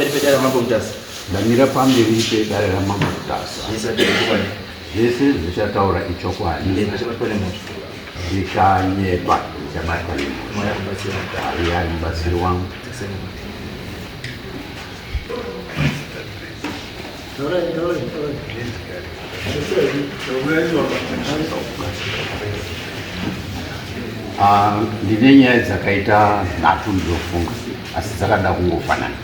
pamberi pedare raMambo Mutasa. Ndamira pamberi pedare raMambo Mutasa. Zvese zvichataura ichokwadi. Ndichabatwa nemhosva. Ndikanyepa ndichabatwa nemhosva. Mwari akubatsira. Mwari ari mubatsiri wangu. Ah, ndine nyaya dzakaita nhatu ndinofunga asi dzakada kungofanana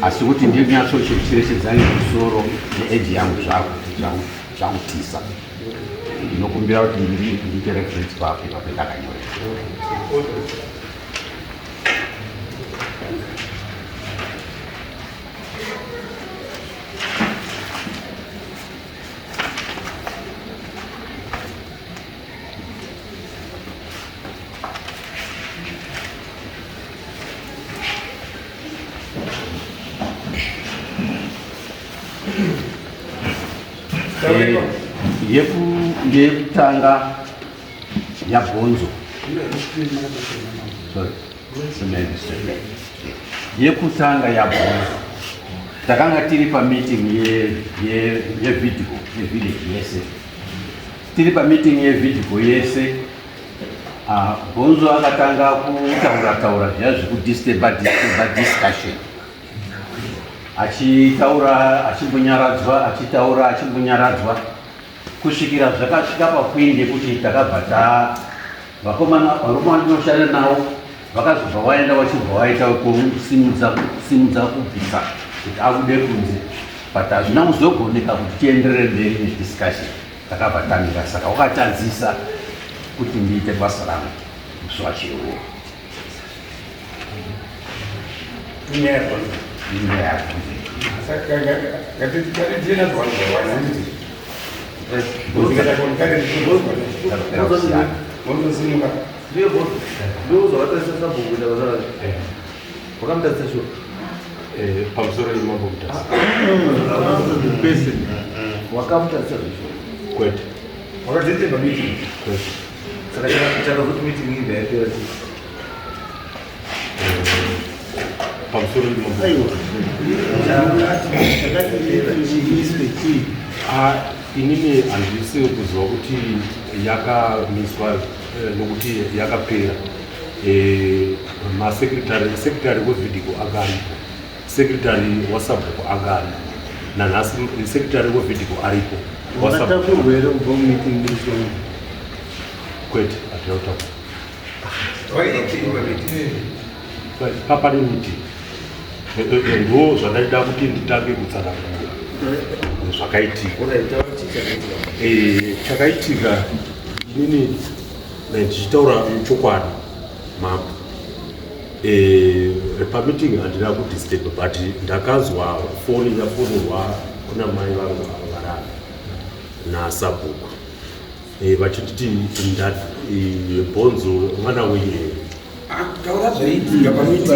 asi kuti ndinyatsocherechedzani musoro neeji yangu zvakutisa ndinokumbira kuti ndiite reference papi papendakanyorera. Yekutanga yabhonzo yekutanga yabhonzo takanga tiri pameeting yevideo yevillage yese tiri pameeting yevideo yese. Ah, Bhonzo akatanga kutaura taura zviya zvekudisturba disturba discussion achitaura achimbonyaradzwa achitaura achimbonyaradzwa kusvikira zvakasvika papoint yekuti takabva ta vakomana varume vandinoshanda navo vakazobva vaenda vachibva vaita kusimudza simudza kubvisa kuti abude kunze but hazvina kuzogoneka kuti tienderere mberi nediscussion. Takabva tamira saka wakatadzisa kuti ndiite basa rangu musi wacho iwowo. Inyaya yako. Wakamutadzisa shuwa. Pamusoro imambo Mutasa. Pese. Wakamutadzisa zvishuwa. Kwete. Wakadzidza pameeting. Kwete. Saka chakazoti meeting iyi yapera chii? Pamusoro imambo. Aiwa. Chakati chiiswe chii? Ah, inini handisi kuziva kuti yakamiswa nokuti yakapera. Masecretary, secretary wevidco anga aripo, secretary wasabhuku anga aripo nanhasi, secretary wevidco aripo. Wakatakurwa here kubva mumeeting musi? Kwete, hatina kutakurwa. Papane meeting ndo zvandaida kuti nditange kutsanangura zvakaitika. Chakaitika inini ndichitaura chokwadi mambo, pameeting handina kudisturb, but ndakazwa foni yafonerwa kuna mai vangu varara nasabhuku vachinditi Bhonzo mwana wenyu. Taura zvaiitika pameeting.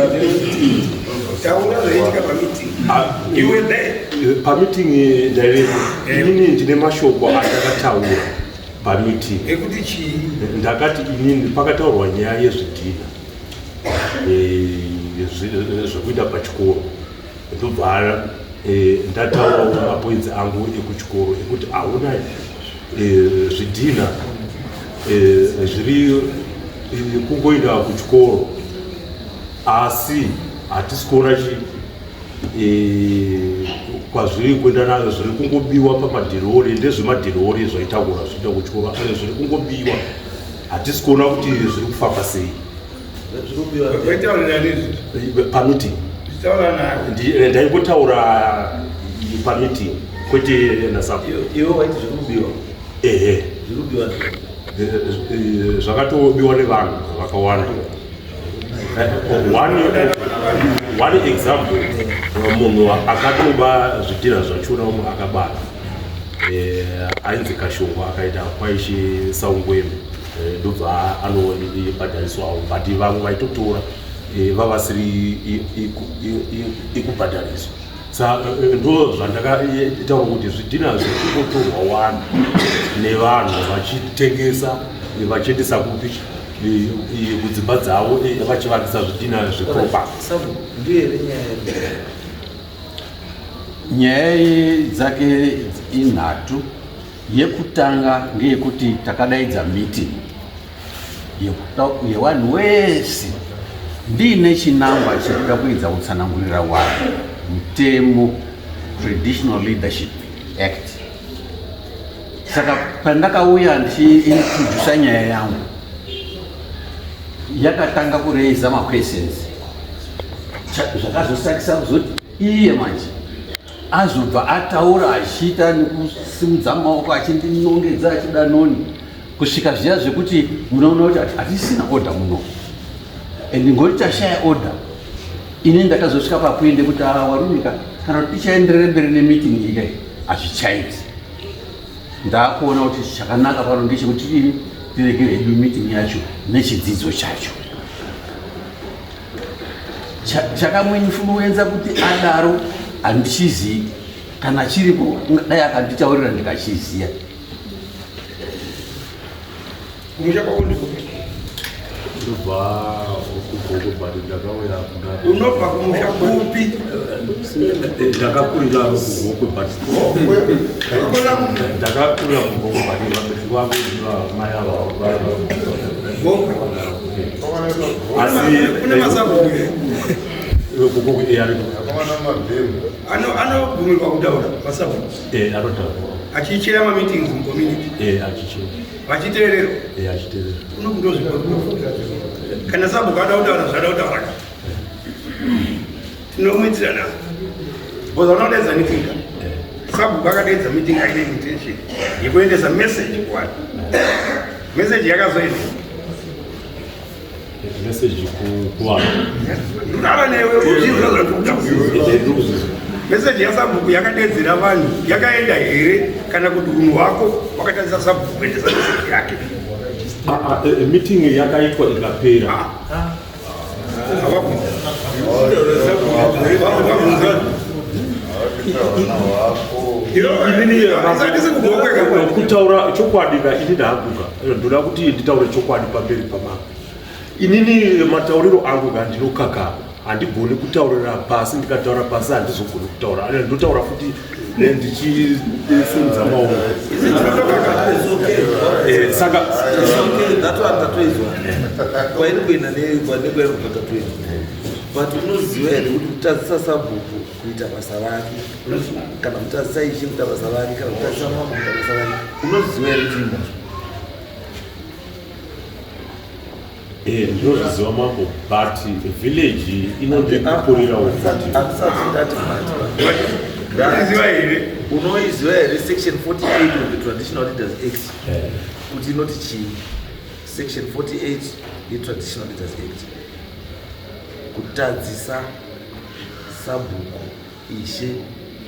Taura zvaiitika pameeting. You were there. Pameeting ndaivepo. Inini ndine mashoko andakataura pameeting. Ekuti chii? Ndakati inini pakataurwa nyaya yezvidhina zvekuenda pachikoro, ndobva ndataurawo mapoints angu ekuchikoro ekuti auna zvidhina zviri kungoenda kuchikoro, asi hatisi kuona chi kwazviri kuenda nazvo, zviri kungobiwa pamadhirori, ndezvemadhirori zvaitakura zvienda kuchikoro, zviri kungobiwa, hatisi kuona kuti zviri kufamba sei. Pameeting ndaingotaura pameeting, kwete nasapo. Iwe waiti zviri kubiwa? Ehe. Zviri kubiwa? Zvakatobiwa nevanhu vakawanda. One example, munhu akatoba zvidhina zvachona umwe akabata ainzi Kashongo, akaita kwaishe Saungweme, ndobva anobhadhariswawo, but vamwe vaitotora vavasiri ikubhadhariswa. Sa ndo zvandakataura kuti zvidhina zviri kungotorwa wani nevanhu vachitengesa, vachiendesa kupi. Kudzimba dzavo vachivakisa zvidhina zveproper. Ndiyo here nyaya? Nyaya dzake inhatu. Yekutanga ngeyekuti takadaidza meeting yevanhu wese ndiine chinangwa chekuda kuedza kutsanangurira vanhu mutemo, Traditional Leadership Act. Saka pandakauya ndichiintrodusa nyaya yangu, yakatanga kureisa maquestions, zvakazosakisa kuzoti iye manje azobva ataura achiita nekusimudza maoko, achindinongedza, achida noni, kusvika zviya zvekuti munoona kuti hatisina order muno. And ngoti tashaya order, ini ndakazosvika pakuende kuti awarumika kana kuti tichaenderere mberi nemeeting ika, hazvichaiti. Ndakuona kuti chakanaka pano ndechekuti ini tiregere hedu meeting yacho nechidzidzo chacho. Chakamuinfluenza kuti adaro handichizii. Kana chiripo, dai akanditaurira ndikachiziya. Kumusha kwako ndikupi? Ndobva kuGokwe, but ndakauya kuna Unobva kumusha kupi? Ndakakurira kuGokwe, but ndakakurira kuGokwe, but vabereki vangu, mai ava. Gokwe. Asi Kune masabhuku here? KuGokwe ariko. Anobvumirwa kutaura masabhuku? Anotaura. Achichair mameetings mucommunity? Achichair. Vachiteererwa? Achiteerera. Unokundozvikwa kana sabhuku ada kutaura zvaada kutaura, tinomuitira nazvo, because vanodaidza meeting ka. Sabhuku akadaidza meeting aine intention yekuendesa message kuvanhu. Message yakazoenda? Message kuvanhu? Ndikutaura newe, uzvinzwa zvandikutaura? Ndikuzvizwa. Message yasabhuku yakadedzera vanhu yakaenda here, kana kuti unhu hwako wakatarisa sabhuku kuendesa message yake? Meeting yakaitwa ikapera. Havabvunza. Vabvunza. Isatisi kuGokwe. Kutaura chokwadi ka, ini ndahakuka ndoda kuti nditaure chokwadi pamberi pamambo. Inini matauriro angu ka, ndinokakama, handigoni kutaurira pasi. Ndikataura pasi handizogoni kutaura. Ndotaura futi ndichisimudza maoko. Saka That one tatoizwa, kwairi kuenda nekwairi kubva tatoizwa. But unoziva here kuti kutadzisa sabhuku kuita basa rake, kana kutadzisa ishe kuita basa rake, kana kutadzisa mambo kuita basa rake, unoziva here kuti imhosva? Ndinozviziva mambo, but village inondikukurirawo futi. Handisati ndati but. Unoziva here? Unoiziva here section 48 of the Traditional Leaders Act kuti inoti chii? Section 48 yeTraditional Leaders Act: kutadzisa sabhuku, ishe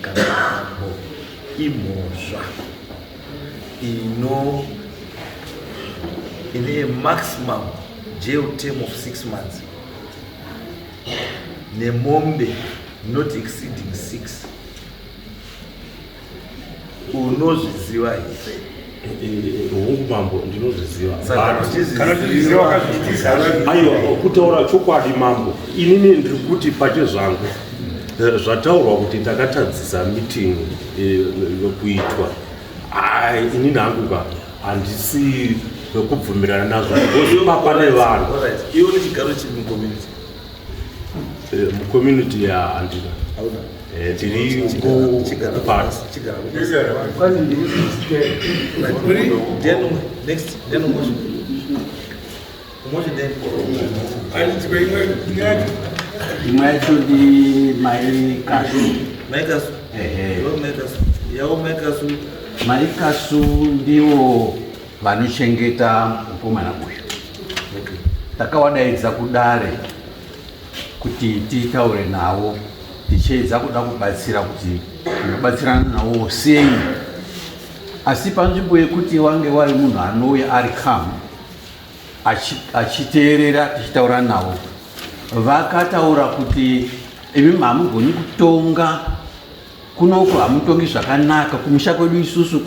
kana mambo imhosva ino ine a maximum jail term of 6 months nemombe not exceeding six. Unozviziva here? Hongu mambo, ndinozviziva. Saka Kana uchizviziva, wakazviitisa? Aiwa, kutaura chokwadi mambo, inini ndiri kuti pache zvangu, zvataurwa kuti ndakatadzisa meeting kuitwa, ai, inini hangu ka handisi kubvumirana nazvo, because papa nevanhu. Alright. Iwe une chigaro chiri mucommunity? Mucommunity ya handina. Hauna? Ndiri kupati. Chigara. Then next, then umosho. Umosho then. Handidzwe imwe yacho. Imwe yacho ndi Mai Kasu. Maikasu. Ehe. Iwe Maikasu. Yawo Maikasu. Mai Kasu ndivo vanochengeta mukomana uyu. Takawadaidza kudare kuti titaure navo, tichiedza kuda kubatsira kuti tinobatsirana navo sei, asi panzvimbo yekuti wange wari munhu anouya ari calm achiteerera tichitaura navo, vakataura kuti imi hamugoni kutonga kunoko, hamutongi zvakanaka. Kumusha kwedu isusu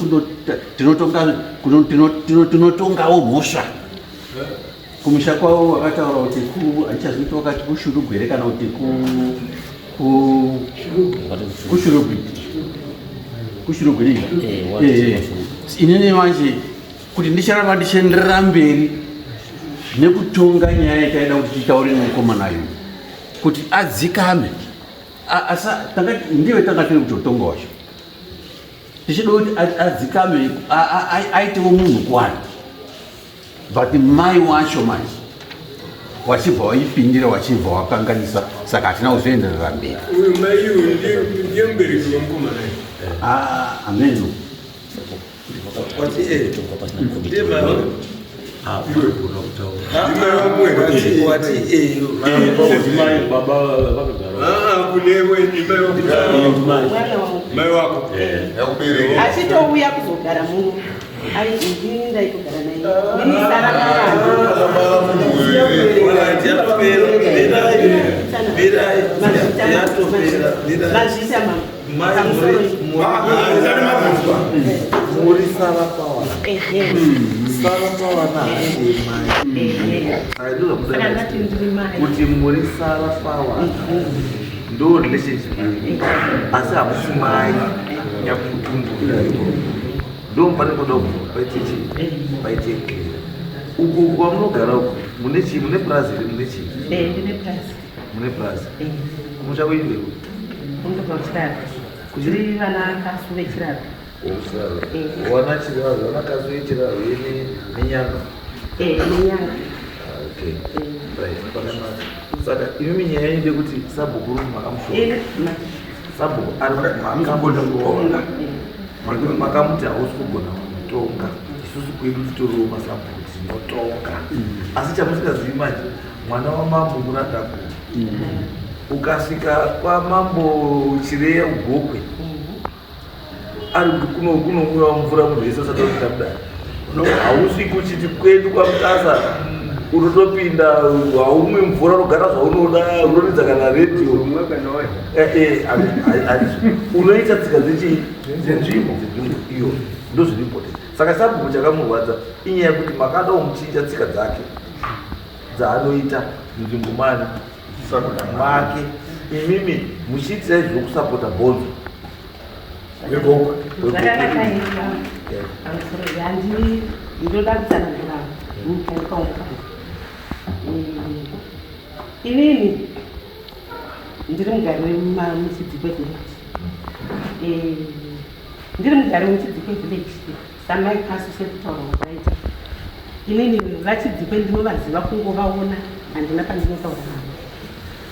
tinotongawo mhosva. Kumusha kwavo vakataura kuti ku handichazivi kuti vakati kuShurugwi here kana kuti ku ku kuShurugwi. KuShurugwi nei? Eh, Eh, inini manje kuti ndicharamba ndichienderera mberi nekutonga nyaya yataida kuti titaure nemukomana uyu kuti adzikame. Asa tanga ndiwe tanga tiri kutotonga wacho. Tichida kuti adzikame aitewo munhu kwani. But mai wacho manje wachibva waipindira wachibva wakanganisa saka hatina kuzoenderera mberi. Uyu mai uyu ndiye mubereki wemukomana. Ah, ameno. Wati eh. Ndiye mai wako. Ndimai wako here? Wati eh. Ndimai baba vakagara. Ah, kunewe ndimai wako. Ndimai. Mai wako. Achitouya kuzogara muno. Ai, ndini ndaitogara naye. Ndini sara Alright, yatopera. Mirai. Mirai. Yatopera. Mirai. Mazvita mama. Mai Pamusoro. muri sara pawana. Ehe. Sara pawana handi mai. Ehe. Saka ndozvamuda Saka ndati ndiri mai. kuti muri sara pawana. Ndo relationship yenyu. Asi hamusi mai nyakutumbura. Ndo pane kuda kuti paite chii? Paite clear. Uku kwamunogara uku mune chii? Mune purazi here? Mune chii? Eh, ndine purazi. Mune purazi. Eh. Kumusha kwenyu ndekupi? Kundobva kuChirarwe. Tiri vana kasu veChirarwe. Kuchirarwe. Wana Chirarwe, wana kasu yeChirarwe nenyanga. Eh, nenyanga. Okay. Right, pakanaka. Saka imimi nyaya yenyu ndeyekuti sabhuku uri makamushora. Eh, Sabhuku ari makamutonga. Makamuti hausi kugona kutonga. Isusu kwedu titoriwo masabhuku tinotonga. Asi chamusingazivi manje, mwana wamambo muranda. Ukasvika kwamambo Chireya uGokwe, ari kuno kunomwiwa mvura munhu wese usati wapinda mudare. Hausviki uchiti kwedu kwaMutasa, unotopinda haumwi mvura, unogara zvaunoda, unoridza kana redhiyo. Unoita tsika dzechii dzenzvimbo iyo ndo zviri important. Saka sabhuku chakamurwadza inyaya yekuti makada kumuchinja tsika dzake dzaanoita munzvimbo mani make, imimi muchiitira zvokusapota bhonzo. Zvakanaka iri mama. Pamusoro handi ndinoda kutsanangura mukaikaumuka. Inini ndiri mugari wemuChidzikwe village. Ndiri mugari wemuChidzikwe village samai kasu sekutaura kwakaita. Inini vaChidzikwe ndinovaziva kungovaona, handina pandinotaura navo.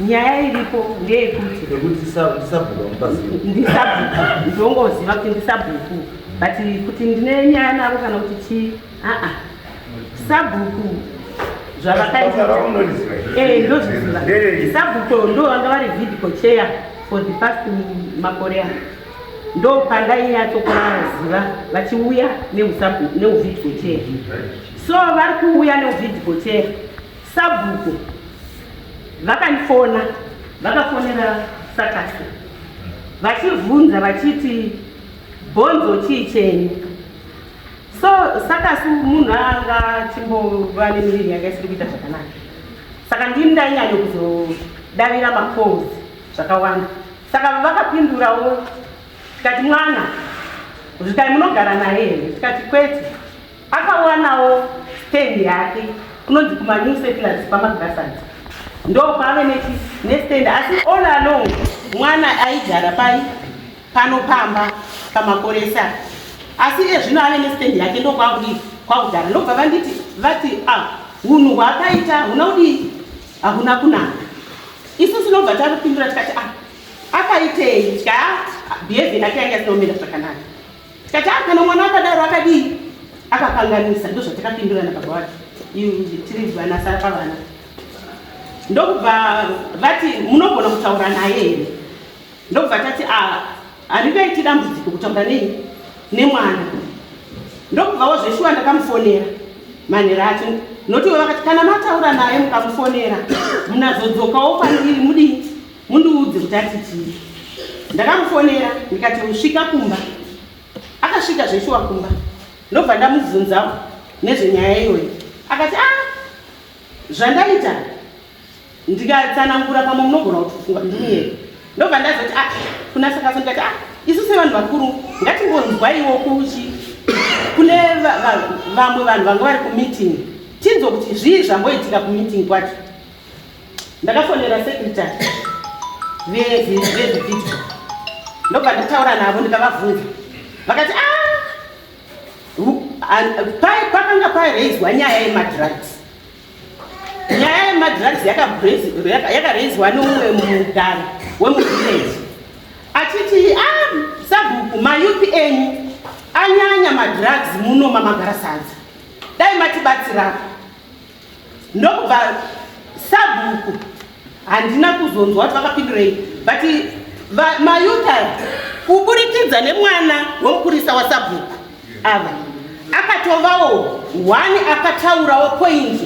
Nyaya iripo ndeyekuti Nekuti ndisabhuku amupaziva. Ndisabhuku, ndongoziva kuti ndisabhuku, but kuti ndine nyaya navo kana kuti chii, aa, sabhuku zvavakaita ndozviziva. Sabhuku ndo vanga vari VIDCO chair for the past makore aya, ndo pandainyatsokuvaziva vachiuya neuVIDCO chair. So vari kuuya neuVIDCO chair, sabhuku vakandifona, vakafonera Sakasi vachibvunza vachiti, "Bhonzo chii chenyu?" So Sakasi munhu anga achimbova nemiviri yanga isiri kuita zvakanaka, saka ndini ndainyanya kuzodavira macalls zvakawanda. Saka vakapindurawo tikati, "Mwana zvikai munogara naye here?" Tikati, "Kwete, akawanawo stand yake kunonzi kumaNew Settlers pamagrasans, ndo kwave nestand." Asi all along mwana aigara pai pano pamba pamakore ese aya, asi iye zvino ave nestand yake, ndo kwakudii kwakugara. Ndobva vanditi vati, "A, unhu hwaakaita huna kudii, hakuna kunaka." Isusu nobva takupindura tikati, "A, akaitei?" Tika, "Behaviour yake yanga isinomira zvakanaka." Tikati, "A, kana mwana akadaro akadii, akakanganisa." Ndo zvatakapindura nababa vake tiri vana sara pavana. Ndokubva vati, "Munogona kutaura naye here?" Ndokubva tati, "A, handingaiti dambudziko kutaura nei nemwana." Ndokubvawo zveshuwa ndakamufonera manhero acho, notiwo vakati, "Kana mataura naye mukamufonera, munazodzokawo kwandiri mudii mundiudze kuti ati chii." Ndakamufonera ndikati, "Usvika kumba." Akasvika zveshuwa kumba, ndobva ndamubvunzawo nezvenyaya iyoyo. Akati, "A." Zvandaita ndikatsanangura pamwe munogona kutofunga ndinyepa. Ndobva ndazoti ah, kuna Sakaso ndikati ah, isu sevanhu vakuru ngatingonzwaiwo kuchi kune vamwe vanhu vanga vari kumeeting tinzwe kuti zvii zvamboitika kumeeting kwacho. Ndakafonera secretary vezvidzidzo ndobva ndataura navo ndikavabvunza vakati ah, pakanga pareizwa nyaya yemadrugs. Nyaya yemadrugs yakareizwa neumwe mugari wemuvillage achiti ah, sabhuku mayupi enyu anyanya madrugs muno mamagara sadza, dai matibatsirapo. Ndokubva sabhuku handina kuzonzwa kuti vakapindurei, but mayuth aya kuburikidza nemwana wemupurisa wasabhuku ava akatovawo one akataurawo point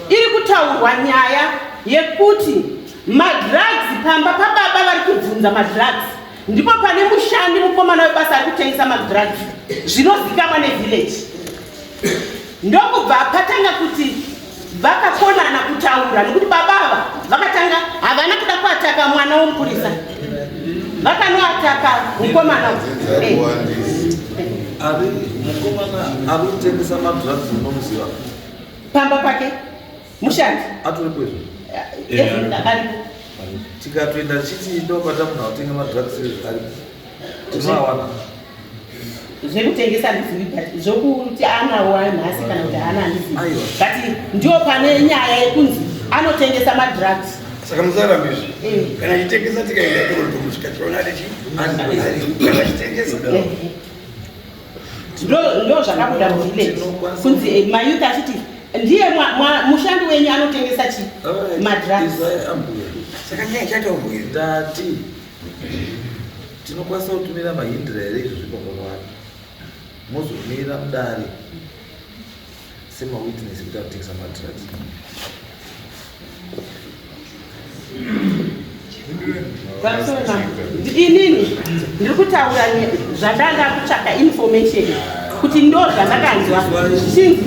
iri kutaurwa nyaya yekuti madrugs pamba pababa vari kubvunza madrugs ndipo pane mushandi mukomana webasa ari kutengesa madrugs zvinozikamwa nevillage. Ndokubva patanga kuti vakakonana kutaura nekuti baba ava vakatanga havana kuda kuataka mwana womupurisa, vakanoataka mukomana. Ari mukomana ari kutengesa madrugs unomuziva? Pamba pake mushandi atoripo izvo aripo. Tikatoenda tichiti ndobata munhu akutenga madrugs aripo, tinoawana. Zvekutengesa handizivi, but zvokuti anawo nhasi kana kuti haana handizivi, but ndio pane nyaya yekunzi anotengesa madrugs. Saka musarambe izvi, kana achitengesa tikaenda tonosvika tiona tichi kana achitengesa. Ndo zvakabuda muvillage kunzi mayouth achiti ndiye mushandi wenyu anotengesa chi madrugs. Saka nyaya ichataurwa. Ndati tinokwanisa kutumira mahindira here izvo zvipamba pavo mozomira mudare semawitness kuti akutengesa madrugs? Inini ndiri kutaura zvandanga kutsvaka information kuti ndo zvandakanzwa zvichinzi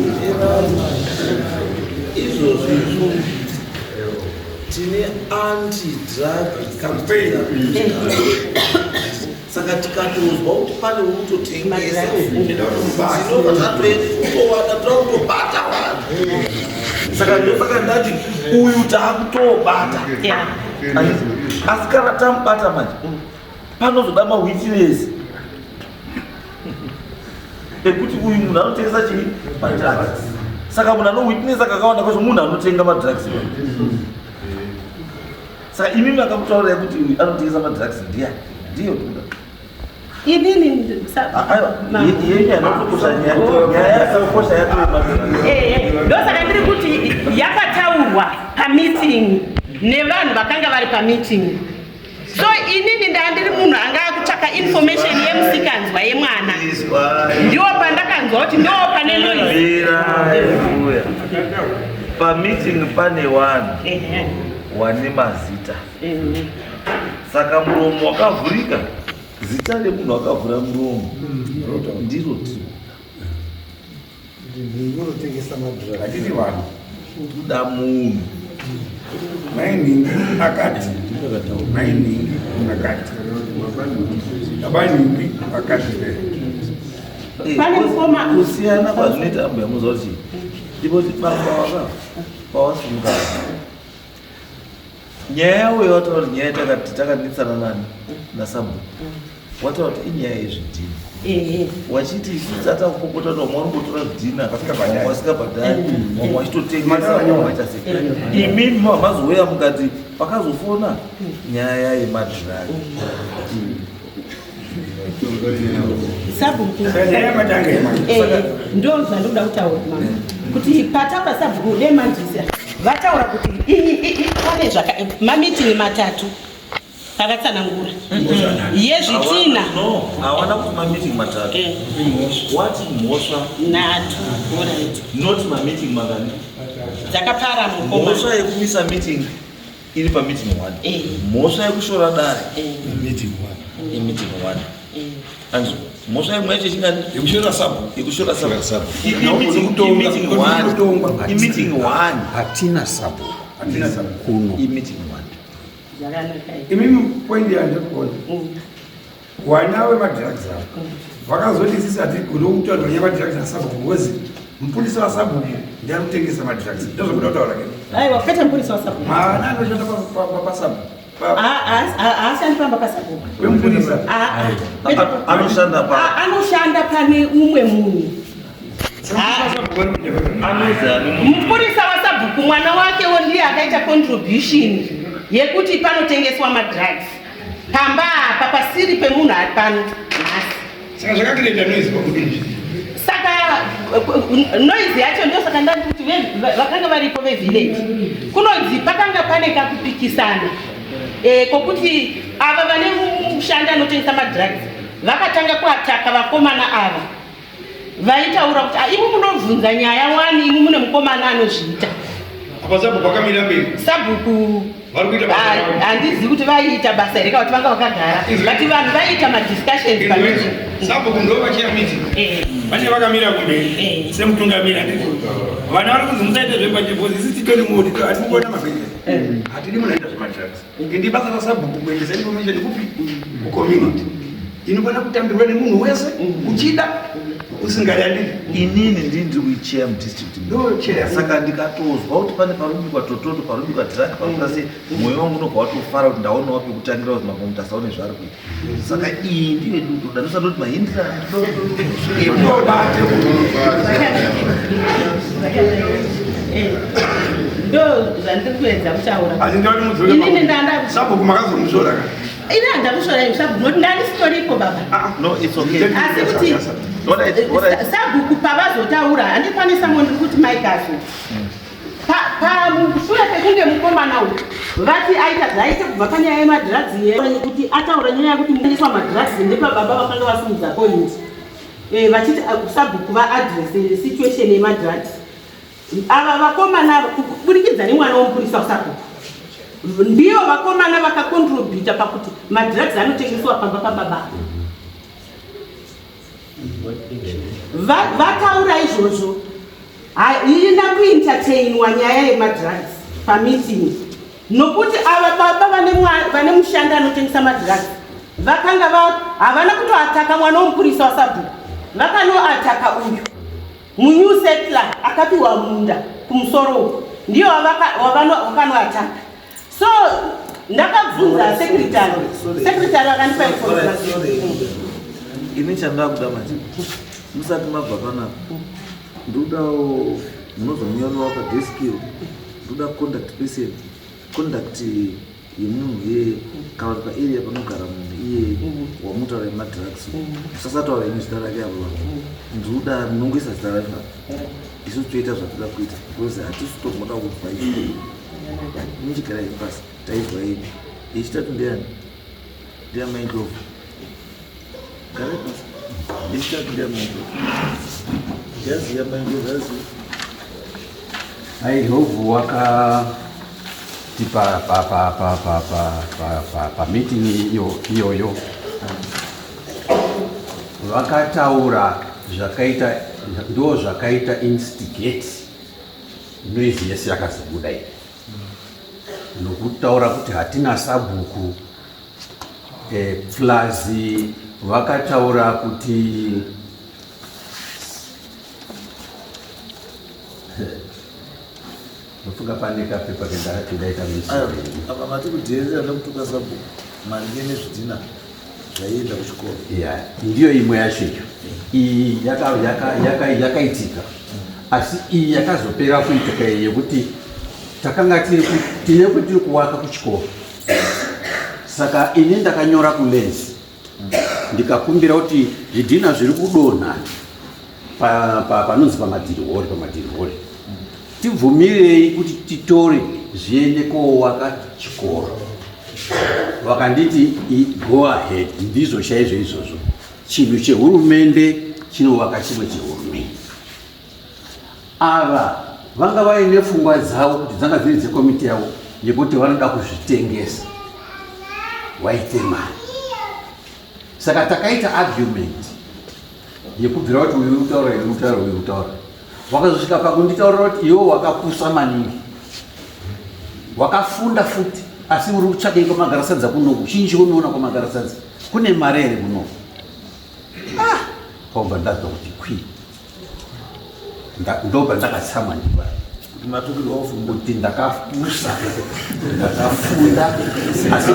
izvozvo izvo tine anti-drug campaign. Saka tikatozwa kuti pane unototengesa tinobva tatowana takutobata vanhu. Saka ndosaka ndati uyu taakutobata, asi kana tamubata manje panozoda mawitness ekuti uyu munhu anotengesa chii madrugs. Saka munhu anowitnessa kakawanda kwacho munhu anotenga madrugs. Saka imi makamutaurirai kuti uyu anotengesa madrugs ndiani? Ndiyo kuda Inini nyaya yakakosha yatoo. Ndosaka ndiri kuti yakataurwa pameeting nevanhu vakanga vari pameeting. So inini ndaa ndiri munhu anga akutsvaka information yemusikanzwa yemwana, ndiwo pandakanzwa kuti ndo pane noise. Pameeting pane vanhu wane mazita, saka muromo wakavhurika, zita remunhu akavhura muromo ndiro tiri unotengesa madrugs. Hatiti vanhu kuda munhu. Mainhingi akati, mainhingi akati, abanhingi akati. Pane mukoma- Kusiyana kwazvinoita ambuya muziva kuti ndipoti baba waka pawasimuka nyaya yavo yawataura kuti nyaya takanetsana nani nasabhuku, wataura kuti inyaya yezvidhina, wachiti isusu tatakupopota kuti vamwe vanombotora zvidhina, vamwe vasikabhadhari, vamwe vachitotengesa, vamwe vaita sei. Imimi mazouya mukati pakazofona nyaya yemadhiragi. Sabhuku. Nyaya yamatanga yemanje. Ndo zvandoda kutaura mama, kuti patapa sabhuku demanjisa vataura kuti pane zvaka mameeting matatu akatsanangura yezvitina. No, hawana kuti mameeting matatu. Wati mhosva Nhatu, alright. Not mameeting mangani. Dzakapara mukoma. Mhosva yekumisa meeting iri pameeting one. Mhosva yekushora dare imeeting one, imeeting one. And mhosva imwe yacho chingani? Yekushora sabhuku. Yekushora sabhuku. Imeeting one. Imeeting one. Hatina sabhuku. Hatina sabhuku. Kuno. Imeeting one. Zvakanaka izvi. Imimi point yandikuona. Wana wemadrugs ava vakazoti isisi hatigoni kutaura nyaya yemadrugs asabhuku because mupurisa wasabhuku ndiye ari kutengesa madrugs. Ndozvokuda kutaura ke. Aiwa, kwete mupurisa wasabhuku. Mwana anoshanda pasabhuku. Haashandi pamba pasabhuku. Wemupurisa. Anoshanda pa Anoshanda pane umwe munhu. Mupurisa wasabhuku mwana wakewo ndiye akaita contribution yekuti panotengeswa madrugs pamba apa pasiri pemunhu ari pano nhasi. Saka zvakacreata noise pakuti Saka noise yacho ndio saka ndati kuti vakanga varipo vevillage kunonzi pakanga pane kakupikisana kokuti ava vane mushandi anotengesa madrugs vakatanga kuataka vakomana ava vaitaura kuti imi munobvunza nyaya wani, imi mune mukomana anozviita. Apa sabhuku akamira mberi. Sabhuku Vari kuita basa ravo. Handizivi kuti vaiita basa here kana kuti vanga vakagara, but vanhu vaiita madiscussions pameeting. Sabhuku ndo vachiya meeting. Vane vakamira kumberi semutungamiri, handiti? Vana vari kunzi musaite zvebachibhozi, isi titori mudi hatiri kuona mabhizinesi, hatidi munoita zvemadrugs. Indi basa rasabhuku kuendesa information kupi? Kucommunity. Inofanira kutambirwa nemunhu wese, uchida usingadi, handiti? Inini ndini ndiri kuichair mudistrict. Ndo chair. Saka ndikatozwa kuti pane parubikwa tototo, parubikwa drug, parubikwa sei, mwoyo wangu unobva watofara kuti ndaonawo pekutangira kuti mambo Mutasa une zvaari kuita. Saka iyi ndiyo yedu toda, ndosati kuti mahindira. Ndobate. Ndo zvandiri kuedza kutaura. Asi ndati mudzoke. Inini ndanda Sabhuku makazomusora ka? Ini handakusvora imi sabhuku nokuti ndandisitoripo baba. No, it's okay. Asi kuti Alright, alright. sabhuku pavazotaura, handipane samwe ndiri kuti maikaso pamushure pekunge mukomana uyu vati aita zvaite kubva panyaya yemadrugs, kuti ataura nyaya yekuti muiswa madrugs ndepababa vakanga vasimudza point, vachiti sabhuku vaaddress situation yemadrugs. Ava vakomana ava, kuburikidza nemwana womupurisa wasabhuku, ndiyo vakomana vakacontributa pakuti madrugs anotengeswa pamba pababa. Vataura izvozvo, haina kuentertainwa nyaya yemadrugs pameeting nokuti ava baba vane mushandi anotengesa madrugs vakanga havana kutoataka mwana womupurisa wasabhuku, vakanoataka uyu munew settler akapiwa munda kumusoro uku, ndiyo wakanoataka. So ndakabvunza secretary, secretary akandipa information. Ini chandakuda manje, musati mabva panapa, ndodawo munozonyorwa padesk iro, ndoda contact person, contact yemunhu iye kana kuti paarea panogara munhu iye wamutaura yemadrugs. Musasataura imi zita rake apo. Ndinoda munongoisa zita racho apa, isusu toita zvatoda kuita because hatisi tomoda kubva izvo. Muchigara imi pasi, taizwa ini. Yechitatu ndeyani? Ndeyamai Ndlovu. Garai pasi. Yechitatu ndeyamai Ndlovu. Yaziya mai Ndlovu, yaziya. Mai Ndlovu wakati pa pa pa pa pa pa pa pa pa meeting iyo iyoyo vakataura zvakaita, ndo zvakaita instigate noise yese yakazobuda iyi, nokutaura kuti hatina sabhuku. Plus vakataura kuti ndofunga pane kapepa kendaita. Apa mati kudheerera nekutuka sabhuku maringe nezvidhina zvaienda kuchikoro. Ya, ndiyo imwe yacho iyo. Iyi yakaitika, asi iyi yakazopera kuitika iyi yekuti takanga tine kuti tiri kuwaka kuchikoro. Saka ini ndakanyora kuLands ndikakumbira kuti zvidhina zviri kudonha panonzi pamadhirihori, pamadhirihori, tibvumirei kuti titore zviende kowaka chikoro. Vakanditi go ahead, ndizvo chaizvo izvozvo, chinhu chehurumende chinovaka chimwe chehurumende. Ava vanga vaine pfungwa dzavo kuti dzanga dziri dzekomiti yavo yekuti vanoda kuzvitengesa waite mari. Saka takaita argument yekubvira kuti uyu utaura, uyu utaura, uyu utaura. Wakazosvika pakunditaurira kuti iwe wakapusa maningi, wakafunda futi, asi uri kutsvakei kwamagarasadza kunoku? Chinji unoona kwamagarasadza kune mari here kunoku? Ah, kwabva ndazwa kuti kwi ndobva ndakatsamwa ndiva kuti ndakapusa, ndakafunda, asi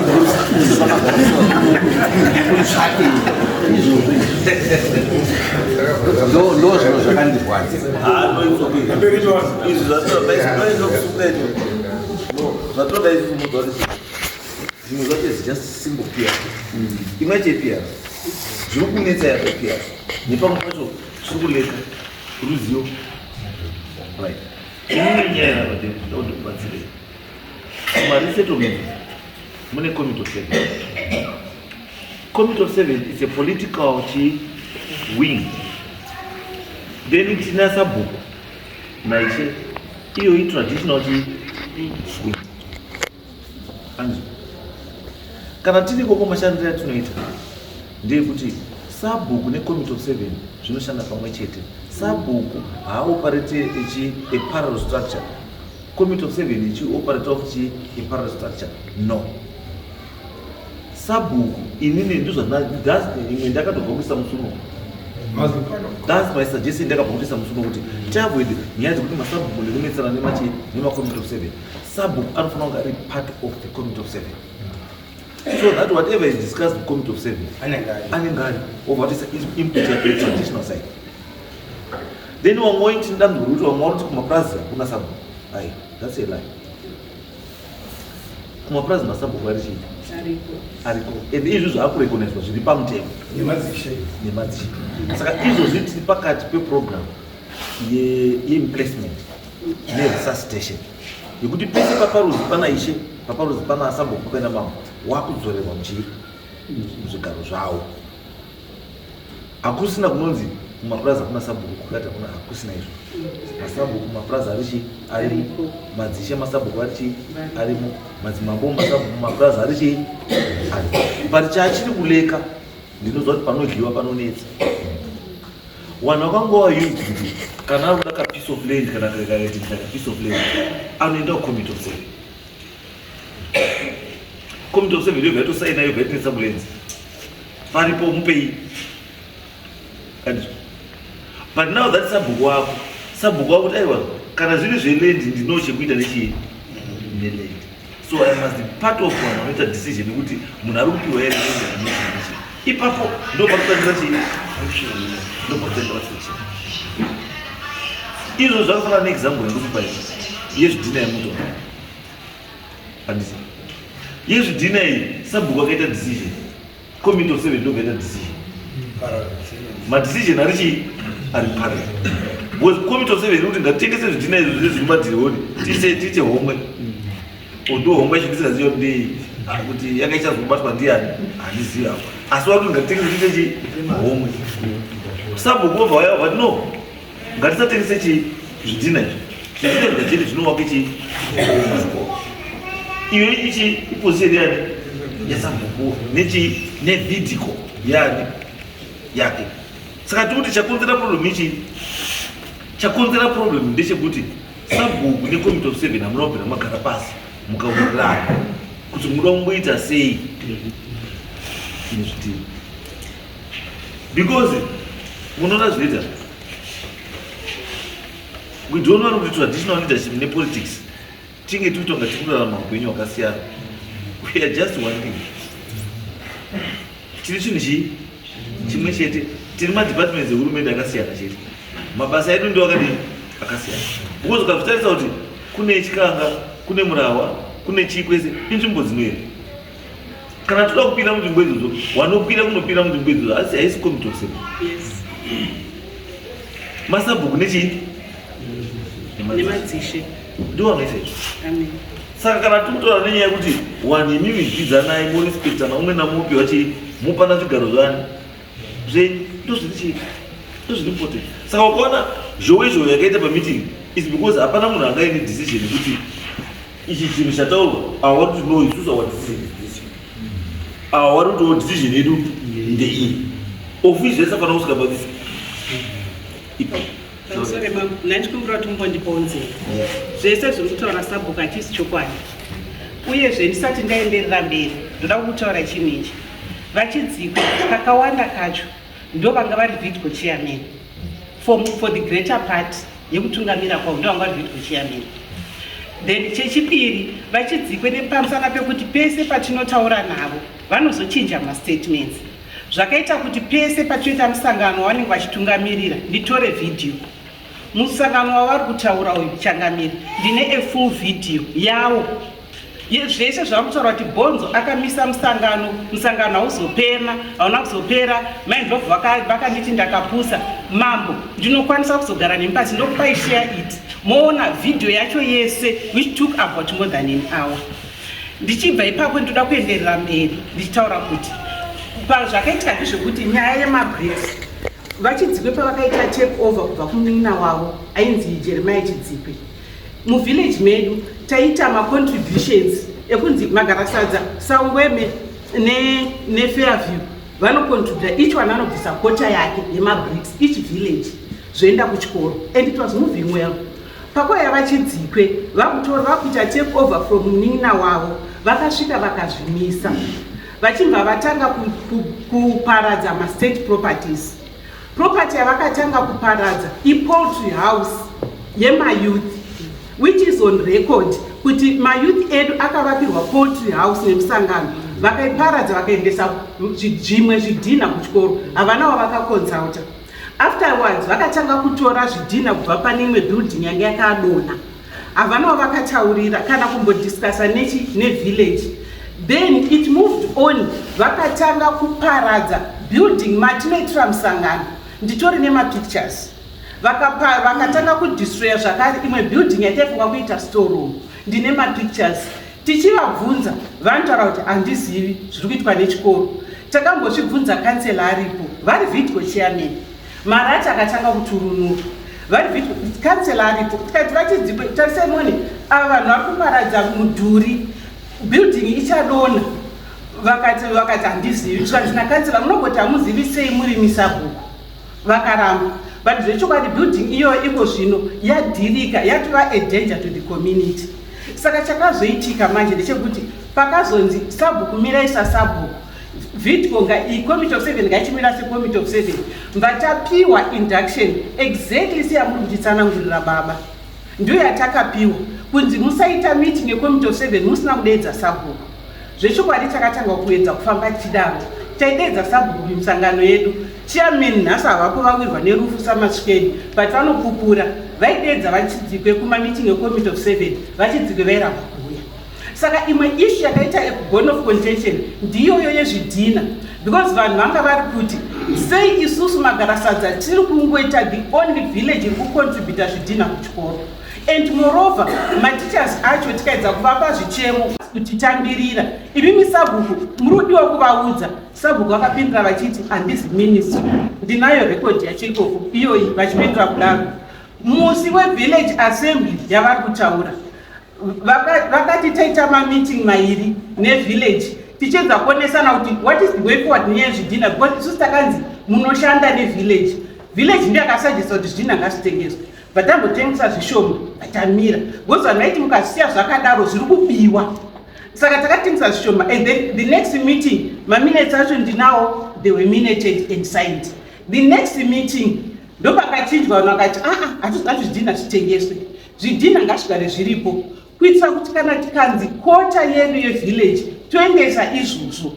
ndikutsvake izvozvo. Ndo zvino zvakandirwadza. Izvi zvatoda izvi mudori, zvimwe zvacho is just simple PR. Imwe chePR zviri kunetsa yapo PR, nepamwe pacho zviri kuleka ruzivo, right? Imwe nyaya ndikubatsirei, kumaresettlement mune Committee of Seven. Committee of Seven is a political chi wing. Then tina sabhuku naishe, iyo itraditional chi wing. Anzi kana tiri ikoko, mashandiro atinoita ndeyekuti sabhuku necommittee of seven zvinoshanda pamwe chete. Sabhuku haaoperate ichi a parallel structure, Committee of Seven ichioperate off chi a parallel structure, no. Sabhuku, inini ndozvimwe ndakatobva kuisa musuno. That's my suggestion. Ndakabva kuisa musuno kuti tiavoid nyaya dzekuti masabhuku nekunetsana nemachi nemacommittee of seven. Sabhuku anofanira kunge ari part of the Committee of Seven so that whatever is discussed with Committee of Seven, anenge ari obva kuti input yake traditional side. Then vamwe waiti dambudziko rekuti vamwe vanoti kumapurazi hakuna sabhuku. Ai, that's a lie. Kumapurazi masabhuku ari chii? Ariko, and izvi zvaakurecognizwa zviri pamutemo. Nemadzishe. Nemadzishe. Saka izvozvi tiri pakati peprogram yeemplacement neresuscitation yekuti pese paparuzi pana ishe, paparuzi pana sabhuku, paina mambo, wakudzorerwa muchii muzvigaro zvavo. Hakusina kunonzi kumapurazi hakuna sabhuku, kukati hakuna, hakusina izvo. Masabhuku mumapurazi ari chii? Arimo. Madzishe, masabhuku ari chii? Arimo. Madzimambo, masabhuku mumapurazi ari chii? Arimo. But chaachiri kuleka, ndinozwa kuti panodyiwa panonetsa. Vanhu vakangova used kuti kana ari kuda kapiece of land, kana kaiti ka piece of land, anoenda kucommittee of seven. Committee of Seven yobva yatosaina, yobva yatinetsa kulenzi paripo, mupei. But now that sabhuku wako, sabhuku wako kuti aiwa, kana zviri zveland ndino chekuita nechii neland, so I must be part of vanhu vanoita decision yekuti munhu ari kupiwa here land. Ipapo ndo pakutangira chii, ndo pakutangira friction. Izvo zvakafanana neexample yandikupa iyi yezvidhina yemuto, handisi yezvidhina iyi. Sabhuku akaita decision, Committee of Seven ndokaita decision. Madecision ari chii? Ari parallel, because Committee of Seven kuti ngatitengese zvidhina izvo zviri mumadhirihoni, tiite homwe. Ndo homwe yacho ndisingazivi kuti ndei, kuti yanga ichazobatwa ndiani handizivi apo, asi wakuti ngatitengese tiite chii? Homwe. Sabhuku vobva vaya vati no, ngatisatengese chii? Zvidhina izvi. Zvidhina zvikachete zvinovake chii? Iyo ichi iposition yani yasabhuku nechi nevhidhiko yani yake. Saka tikuti chakonzera problem ichi, chakonzera problem ndechekuti sabhuku necommittee of seven hamuna kubvira magara pasi mukawirirana kuti muda kumboita sei nezvidhina, because munoona zvinoita, we don't want kuti traditional leadership nepolitics tinge tiri kutonga tiri kurarama upenyu hwakasiyana. We are just one thing, tiri chinhu chii chimwe chete. Tiri madepartments ehurumende akasiyana chete, mabasa edu ndo akadii? Akasiyana. Because ukazvitarisa kuti kune Chikanga, kune Murawa, kune chii, kwese inzvimbo dzinoera. Kana toda kupinda munzvimbo idzodzo, wanokwira kunopinda munzvimbo idzodzo, asi haisi Committee of Seven, masabhuku nechii? Nemadzishe. Ndiwo vanoita izvo. Saka kana tikutaura nenyaya yekuti vanhu imimi dyidzanai, morespektana, umwe namupi wachii, mopana zvigaro zvani zvenyu, ndo zviri chii, ndo zviri important. Saka ukaona zhowe zhowe yakaita pameeting is because hapana munhu angaine decision yekuti ichi chinhu chataurwa, awa kuti no, isusu our decision is this, awa vari kutiwo decision yedu. Ndeiyi ofisi zvese afanira kusvika pavisi ipa. Pamusoro mambo, ndandikumbira kuti mumbondipawo nzeve. Zvese zviri kutaura sabhuku hachisi chokwadi. Uyezve ndisati ndaenderera mberi, ndoda kukutaura chinhu ichi. VaChidzikwe kakawanda kacho ndo vanga vari VIDCO chairman for the greater part yekutungamira kwavo, ndo vanga vari VIDCO chairman. Then chechipiri, VaChidzikwe nepamusana pekuti pese patinotaura navo vanozochinja mastatements, zvakaita kuti pese patinoita musangano wavanenge vachitungamirira nditore vhidhiyo. Musangano wavari kutaura uyu, changamiri, ndine a full video yawo zvese zvavari kutaura kuti Bhonzo akamisa musangano, musangano hauzopera, hauna kuzopera. Mai Ndlovu vakanditi ndakapusa. Mambo, ndinokwanisa kuzogara nemi pasi ndokupai share it, moona vhidhiyo yacho yese, which took about more than an hour. Ndichibva ipapo, ndinoda kuenderera mberi ndichitaura kuti pazvakaitika ndezvekuti nyaya yemabricks, VaChidzikwe pavakaita take over kubva kumunin'ina wavo ainzi Jeremiah Chidzikwe, muvillage medu taita macontributions ekunzi Magarasadza, Saungweme neFairview vanocontributa, each one anobvisa kota yake yemabricks, each village, zvoenda kuchikoro, and it was moving well. Pakwaya VaChidzikwe vakutora, vakuita take over from munin'ina wavo, vakasvika vakazvimisa, vachibva vatanga kuparadza mastate properties. Property yavakatanga kuparadza ipoultry house yemayouth, which is on record kuti mayouth edu akavakirwa poultry house nemusangano. Vakaiparadza, vakaendesa zvimwe zvidhina kuchikoro, havana wavakaconsulta. Afterwards vakatanga kutora zvidhina kubva pane imwe building yange yakadonha, havana wavakataurira kana kumbodiscussa nechi nevillage. Then it moved on, vakatanga kuparadza building matinoitira musangano, nditori nemapictures. Vakatanga kudestroya zvakare imwe building yataifunga kuita storeroom, ndine mapictures. Tichivabvunza, vanotaura kuti handizivi zviri kuitwa nechikoro. Takambozvibvunza, kansela aripo, vari VIDCO chairman. Marati akatanga kuturunura, vari kansela aripo. Tikati, "VaChidzikwe, tarisai mone, ava vanhu vari kuparadza mudhuri, building ichadonha." Vakati, "Handizivi." Tikanzi nakansela, "Munogoti hamuzivi sei muri misabhuku?" Vakaramba. But zvechokwadi building iyoyo iko zvino yadhirika, yatova a danger to the community. Saka chakazoitika manje ndechekuti pakazonzi sabhuku mirai sasabhuku, VIDCO committee of seven ngaichimira secommittee of seven, vatapiwa induction exactly seyamuri kuchitsanangurira baba, ndiyo yatakapiwa kunzi musaita meeting yecommittee of seven musina kudeedza sabhuku. Zvechokwadi takatanga kuedza kufamba tichidaro, taideedza sabhuku mumisangano yedu. Chairman nhasi havapo, vawirwa nerufu samasvikeni, but vanopupura, vaideedza VaChidzikwe kumameeting ecommittee of seven, VaChidzikwe vairamba kuuya. Saka imwe issue yakaita bone of contention ndiyoyo yezvidhina, because vanhu vanga vari kuti sei isusu Magarasadza tiri kungoita the only village iri kucontributa zvidhina kuchikoro? And moreover, mateachers acho tikaedza kuvapa zvichemo kutitambirira, imi misabhuku muri kudiwa kuvaudza. Sabhuku vakapindura vachiti, "Handizi ministry." Ndinayo rekodi yacho ikoko iyoyi vachipindura kudaro. Musi wevillage assembly yavari kutaura, vakati taita mameeting mairi nevillage tichiedza kuonesana kuti what is the way forward nenyaya yezvidhina, because isusu takanzi munoshanda nevillage. Village ndiyo yakasuggesta kuti zvidhina ngazvitengeswe, but tambotengesa zvishoma, vatamira, because vanhu vaiti mukazisiya zvakadaro zviri kubiwa. Saka takatengesa zvishoma, and then the next meeting, maminutes acho ndinawo, they were minuted and signed. The next meeting ndopakachinjwa, vanhu vakati, "Aa, hatizoti zvidhina zvitengeswe, zvidhina ngazvigare zviripo kuitira kuti kana tikanzi kota yedu yevillage toendesa izvozvo."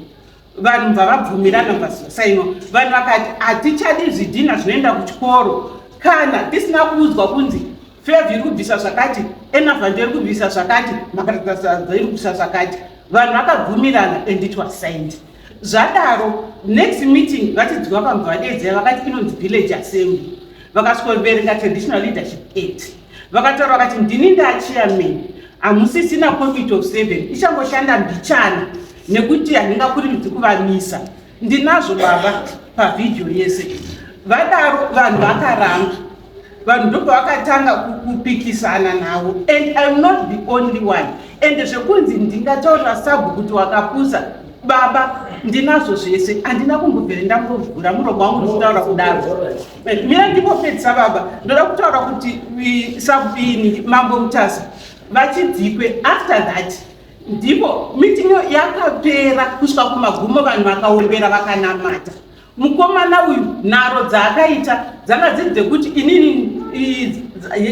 Vanhu bva vabvumirana, vasainwa. Vanhu vakati, "Hatichadi zvidhina zvinoenda kuchikoro kana tisina kuudzwa kunzi Fairview iri kubvisa zvakati, Enavando iri kubvisa zvakati, Magarasadza iri kubvisa zvakati." Vanhu vakabvumirana and it was signed. Zvadaro, next meeting VaChidzikwe vamubva vadeedzera, vakati inonzi village assembly. Vakasvikoverenga Traditional Leadership Act, vakataura vakati, "Ndini ndachairman, hamusisina committee of seven, ichangoshanda mbichana nekuti handingakurumidzi kuvamisa." Ndinazvo baba pavhidhiyo yese. Vadaro vanhu vakaramba, vanhu ndopavakatanga kupikisana navo, and I'm not the only one. And zvekunzi ndingataurira sabhu kuti wakapusa, baba. Ndinazvo zvese, handina kumbobvere ndambovhura muromo wangu ndichitaura kudaro. Mira ndipopedzisa baba, ndoda kutaura kuti sabini Mambo Mutasa vachidzikwe. After that ndipo meeting yakapera kusvika kumagumo, vanhu vakaombera vakanamata. Mukomana uyu nharo dzaakaita dzanga dziri dzekuti inini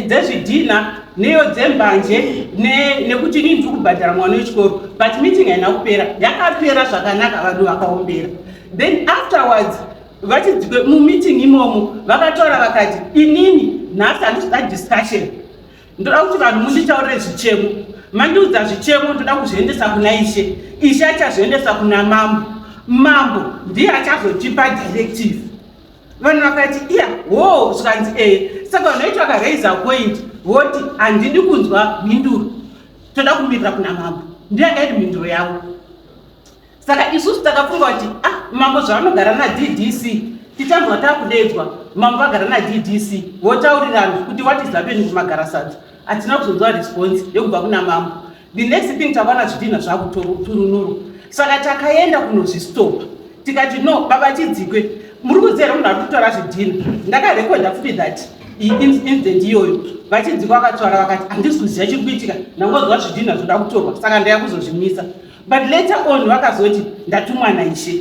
dzezvidhina neyo dzembanje nekuti inini ndiri kubhadhara mwana wechikoro, but meeting haina kupera, yakapera zvakanaka, vanhu vakaombera. Then afterwards vachidzikwe mumeeting imomo vakataura vakati, "Inini nhasi handizvida discussion, ndoda kuti vanhu munditaurire zvichemo. Mandiudza zvichemo, ndoda kuzviendesa kuna ishe. Ishe achazviendesa kuna mambo, mambo ndiye achazotipa directive." Vanhu vakati, "Iya ho." Zvikanzi, "Ee." Saka vanhu vaiti vakaraisa point voti, "Handidi kunzwa mhinduro, toda kumirira kuna mambo." Ndiye akaiti mhinduro yavo. Saka isusu takafunga kuti, ah, mambo zvavanogara naDDC, tichanzwa takudedzwa mambo vagara naDDC votaurirana kuti what is happening kumagarasadza. Hatina kuzonzwa response yekubva kuna mambo. The next thing, takaona zvidhina zvakuturunurwa. Saka takaenda kunozvistopa, tikati, "No, baba Chidzikwe, muri kuziva here munhu ari kutora zvidhina?" Ndakarekodha futi that incident iyoyo. Vachidzikwa vakataura vakati, "Handisi kuziva chiri kuitika, ndangonzwa zvidhina zvoda kutorwa, saka ndaya kuzozvimisa." But later on vakazoti, "Ndatumwa naishe."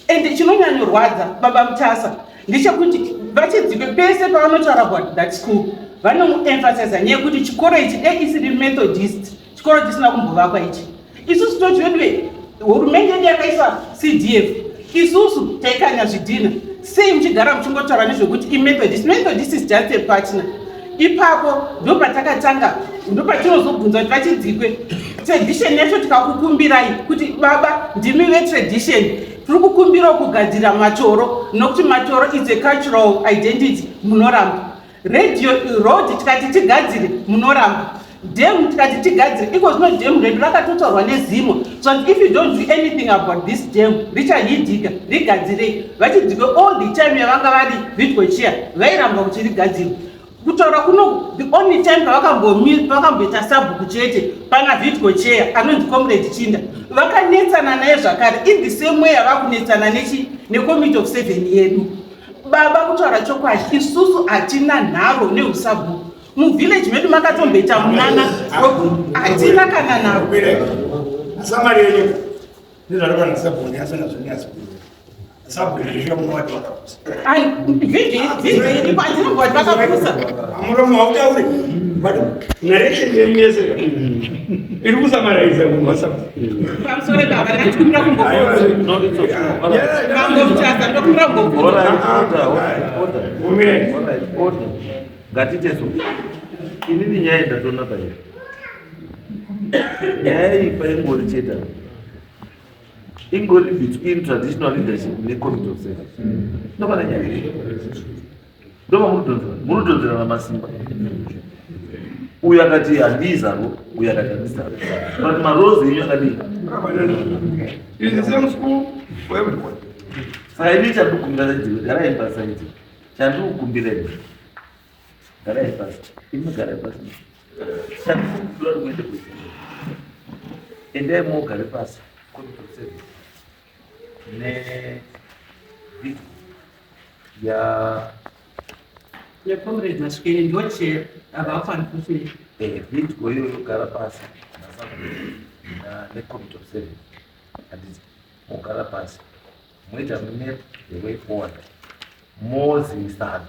And chinonyanyorwadza, baba Mutasa, ndechekuti vachidzikwe pese pavanotaura about that school vanomuemphasiza nyaya yekuti chikoro ichi dei isiri Methodist, chikoro chisina kumbovakwa ichi. Isusu toti, veduve, hurumende yedu yakaisa CDF, isusu taikanya zvidhina. Sei muchigara muchingotaura nezvekuti iMethodist? Methodist is just a partner. Ipapo ndo patakatanga, ndo patinozobvunza kuti, vachidzikwe, tradition yacho tikakukumbirai kuti, baba, ndimi vetradition, tiri kukumbirawo kugadzira matoro nokuti matoro is a cultural identity, munoramba. Radio road tikati tigadzire, munoramba. Dam tikati tigadzire, iko zvino dam redu rakatotaurwa nezimo, so if you don't do anything about this dam, richahidhika. Rigadzirei. Vachidzikwe all the time yavanga vari VITCO chair vairamba kuti rigadzirwe. Kutaura kuno, the only time pavakamboita sabhuku chete pana VITCO chair anonzi Comrade Chinda, vakanetsana naye zvakare in the same way yavakunetsana nechi necommittee of seven yedu. Baba, kutaura chokwadi, isusu hatina nharo neusabhuku. Muvillage medu makatomboita munana, hatina kana nharo. Summary yenyu nezvarova sabhuku asina zvonyatso sabhuku zvisvika munowati vakapusa. Vhidhiyo iripo, handinomboti vakapusa. Muromo hautauri, but narration yenyu yese iri kusummariza munhu wasabhuku. Pamusoro, baba, ndandikumbira kumbobvunza. Mambo Mutasa, ndokumbira kumbobvunza. Ngatite so, inini nyaya ndatoona pairi, nyaya iyi paingori cheta ingori between traditional leadership necommittee of seven. Ndopana nyaya, ndova munodhonzerana masimba. Uyu akati handizaro, uyu akati handizaro, but maroles enyu akadii? It's the same school for everyone. Saka ini chandikukumbira chadziwe, garai pasi aiti chandikukumbira ini, garai pasi imi, garai pasi. Chandikukumbira kuende kuti endai mogare pasi committee of seven nevideo ya Necomrade Masvikeni ndochair, havafaniri kuti Video iyoyo, gara pasi necommittee of seven, handiti? Mogara pasi moita map the way forward, mozivisana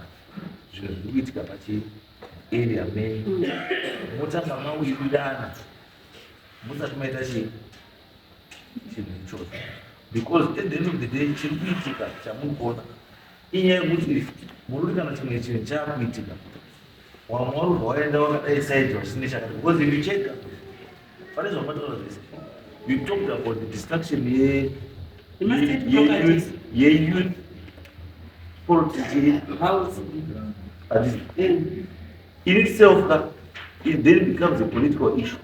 zvinhu zviri kuitika pachi area menyu, motanga mawirirana musati maita chii chinhu ichocho, because at the end of the day chiri kuitika chamuri kuona inyaya yekuti muri kuti kana chimwe chinhu chaakuitika, wamwe warubva waenda wakadai side vasine chakati. Because if you check pane zvamataura zvese, you talked about the destruction ye State properties. Yeyouth politics house. Handiti? In itself ka, it then becomes a political issue.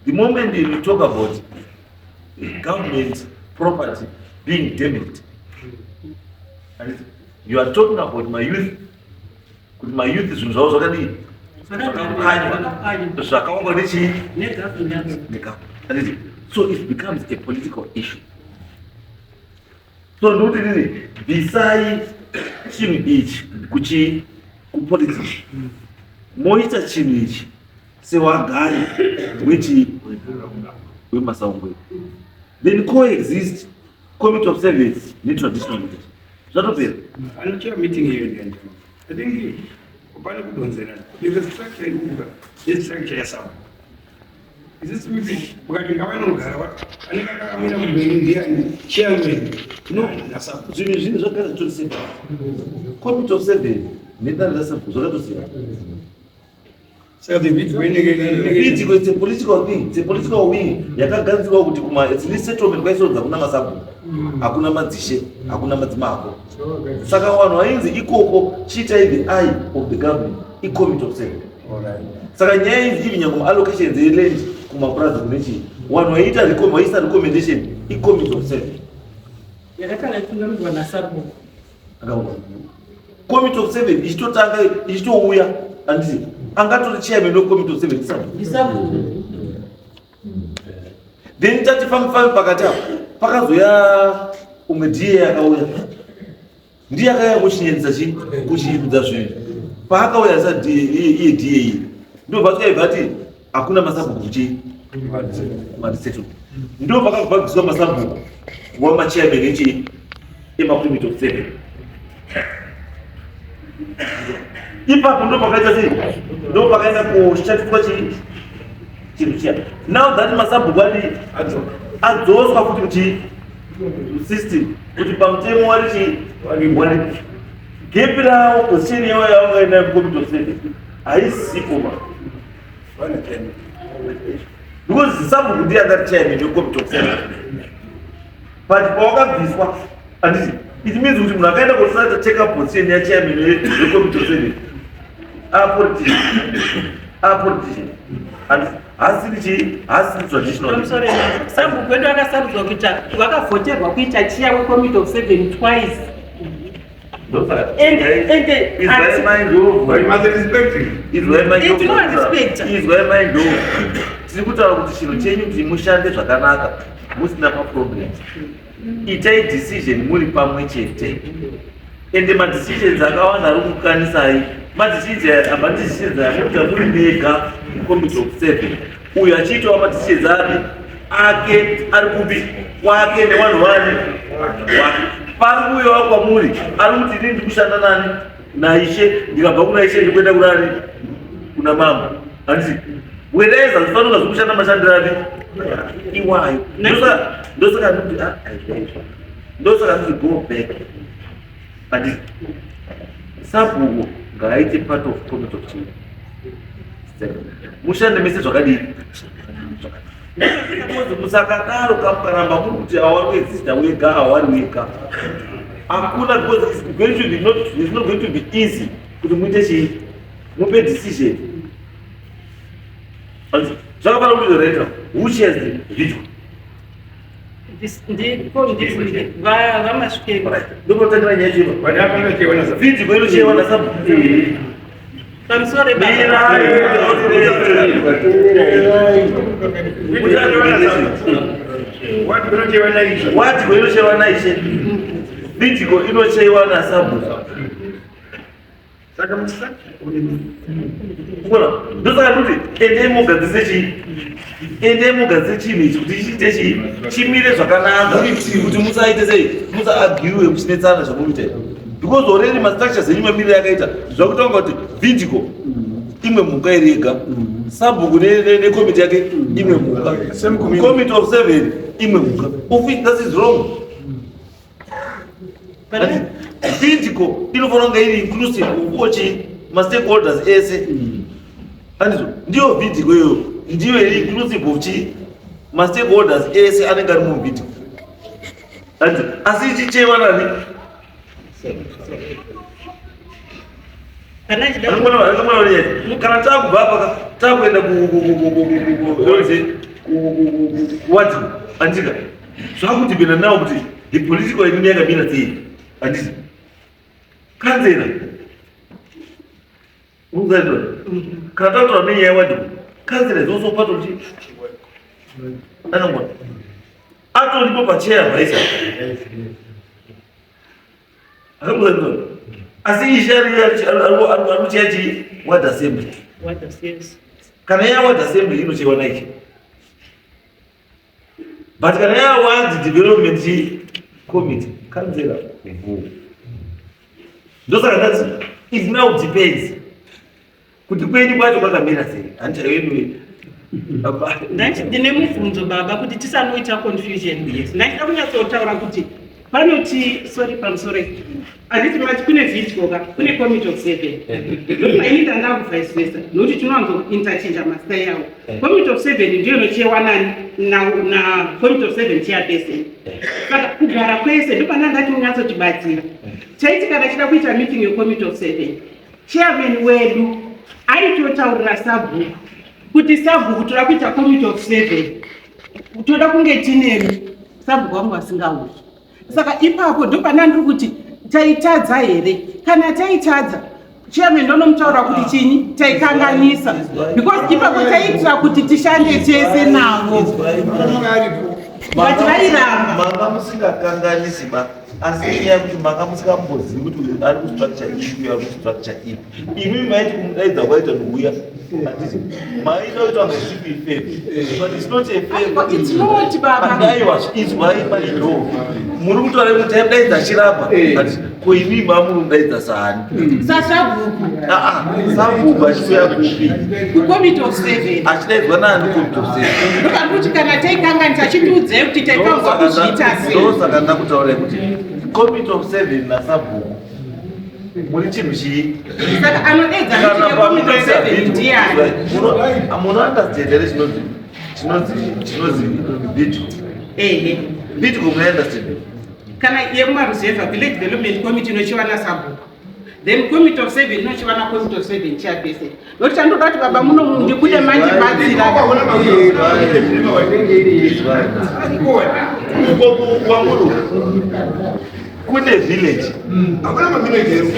The moment you talk about government property being damaged and you are talking about my youth, kuti mayouth zvinhu zvavo zvakadii? Zvakapwanywa, zvakaongwa nechii? Negovernment. Handiti? So it becomes a political issue. So ndikuti nini, bvisai chinhu ichi kuchi kupolitics, moita chinhu ichi sewagari wechi wemasaungwe, then coexist committee of service netraditional leaders, zvatopera. Anochera meeting iyo ndiani? I think pane kudonzerana. There's a structure iri kubuka nestructure yasabu. Isisi kuti mukati ngavanogara anenge akakamira kumberi ndiani? Chairman no nasabu. Zvinhu zvagara zvitori separate. Committee of seven nedare rasabu zvakatosiyana. Saka the video inenge Political, it's a political thing, it's a political wing yakagadzirwa kuti kuma resettlement kwaisodza hakuna masabhuku, hakuna madzishe, hakuna madzimambo. Saka vanhu vainzi ikoko chiitai the eye of the government icommittee of seven. Saka nyaya idzi, even nyange maallocations eland kumapurazi kune chii, vanhu vaiita vaisa recommendation icommittee of seven. Yakatanga ichitungamidzwa nasabhuku. Akaona committee of seven ichitotanga, ichitouya, handiti angatori chairman wecommittee of seven sabhuku. Ndisabhuku. Then tati fambi fambi pakati apo pakazoya umwe ndiye akauya, ndiye akauya kuchinyanyisa chi kuchiidza zvinhu. Paakauya sa iye da iye ndo patikaibva ati hakuna masabhuku kuchi kumaresettlement, ndo pakabva masabhuku wamachairman echi emacommittee of seven. Ipapo ndo pakaita sei, ndo pakaenda kushatiswa chi chinhu chiya. Now that masabhuku adi adzoswa futi kuti system kuti pamutemo wari chi wari gap rawo, position yavo yavangaenda mucommittee of seven haisipo ma because sabhuku ndiye angati chairman wecommittee of seven, but pawakabviswa, handiti it means kuti munhu akaenda kosata take up position yachairman wecommittee of seven, apolitician, handiti hasiri chii, hasiri traditional. Pamusoro, sabhuku wedu akasarudzwa kuita, vakavhoterwa kuita chair wecommittee of seven twice. Izwai mai Ndlovu. But you must respect him. Izwai mai Eh, tinovarespecta. Izwai mai Ndlovu, tiri kutaura kuti chinhu chenyu kuti mushande zvakanaka musina maproblems, itai decision muri pamwe chete. Ende madecisions akawanda ari kukanisai madecisions amuita muri mega mucommittee of seven, uyo achiitawo madecisions ake ake ari kupi kwake nevanhu vani wake. Pari kuuyawo kwamuri ari kuti inini ndikushanda nani? Naishe. Ndikabva kuna ishe ndikuenda kunani? Kuna mambo, handiti? Whereas hazvifanira zvekushanda mashandiro api iwayo. Ndosaka ndikuti, ah, aizvaizva, ndosaka ndikuti go back, handiti sabhuku ngaaite part of committee of chief seven, mushande mese zvakadii. Because musakadaro kamukaramba muri kuti awari kuexista wega, awari wega, hakuna, because it's going to be not, it's not going to be easy kuti muite chii, mupe decision. Zvakafanira kuti right now, who chairs the vigil? VaMasvikeni. Ndopotangira nyaya chino. But hapana chewana sabhuku. Vigil inochaiwa nasabhuku. Pamusoro. Mirai. Wati kunochewa naishe. Wati inochaiwa naishe, vigil inochaiwa nasabhuku. Saka musaka Kuona, ndosaka kuti endei mugadzise chii, endei mugadzise chinhu ichi kuti chiite chii, chimire zvakanaka, kuti musaite sei, musaagiwe muchinetsana zvamunoita, because already mastructures enyu mamiriro yakaita zvakutonga kuti VIDCO imwe mhuka iri yega, sabhuku nekomiti yake imwe mhuka, Same community. Committee of seven imwe mhuka, of which that is wrong. VIDCO inofanira kunge iri inclusive ukochi mastakeholders ese, andizvo? Ndiyo VIDCO iyoyo, ndiyo iri inclusive of chi mastakeholders ese anenge ari muVIDCO, andizvo? Asi ichichewa nani? Kana chida Kana takubva apa takuenda kuwadzi, andika zvakudhipenda nawo kuti the political inini yakamira sei, handiti kanzera unzaitwa? Kana takutaura nenyaya yewadhi, kanzera is also part of chi Anongona atoripo pacheya vaisa asi ishe ari kucheya chii ward assembly. Kana ya ward assembly inochewa naishe, but kana ya ward development committee, kanzela vhu. Ndosaka ndati it now depends kuti kwenyu kwacho kwakamira sei. Handichaenwe. Ndine mubvunzo baba, kuti tisanoita confusion. Ndachida kunyatsotaura kuti panoti, sorry, pamusoro handiti mati kune VIDCO ka, kune committee of seven. Ndopaini ndanga kuvice versa, nokuti tinowanzo interchange mazita yawo. Committee of seven ndiyo inochewa nani? Na committee of seven chairperson. Saka kugara kwese ndopana ndati munyatsotibatsira. Chaiti kana chida kuita meeting yecommittee of seven, chairman wedu aitotaurira sabhuku kuti, "Sabhuku, toda kuita committee of seven, toda kunge tinemi." Sabhuku vangu vasingauyi. Saka ipapo ndopana ndiri kuti taitadza here? Kana taitadza, chairman ndonomutaura kuti chinyi taikanganisa, because ipapo taiitira kuti tishande tese navo, but vairamba. Manga musingakanganisi ba, asi inyaya yekuti manga musingambozivi kuti uyu ari kustructure ipi, uyu ari kustructure ipi. Imimi maiti kumudaidza kwaita nouya, handiti maida kuita ngasipi ifavor, but it's not a favor. It's not, baba. Aiwa, izwai maido, muri kutaura kuti taidaidza chiramba, but ko imimi mamuri mudaidza saani? Sasabhuku. Aa, sabhuku achiuya kupi? Kucommittee of seven. Achidaidzwa nani committee of seven? Ndopandikuti kana taikanganisa, chitiudzei kuti taifanirwa kuzviita sei. Ndosaka ndakutaura kuti committee of seven nasabhuku muri chinhu chii. Saka anoedza Kana meeting yecommittee of seven ndiani? Munounderstand here chinonzi VIDCO? Ehe. VIDCO munounderstand? Kana yemumaruzevha, village development committee inochiva nasabhuku, then committee of seven inochiva nacommittee of seven chairperson. Nokuti chandoda kuti baba muno ndikude mandibatsira. Uko kwamuri kune village,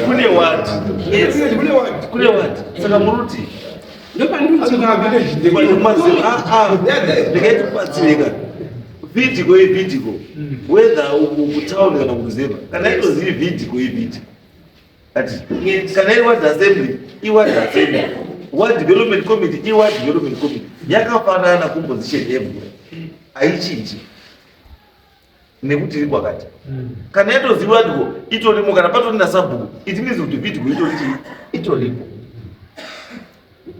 kune ward, kune ward. Saka muruti Ndopandikuti baba ndikaiti kubatsirika, VIDCO iVIDCO, whether kutauni kana kuruzevha. Kana itozivi VIDCO iVIDCO ati kana iri ward assembly iward assembly, ward development committee iward development committee. Yakafanana composition everywhere, haichinji nekuti iri kwakati. Kana yatozivi VIDCO itorimo, kana patori nasabhuku, it means kuti VIDCO itori chii, itoripo.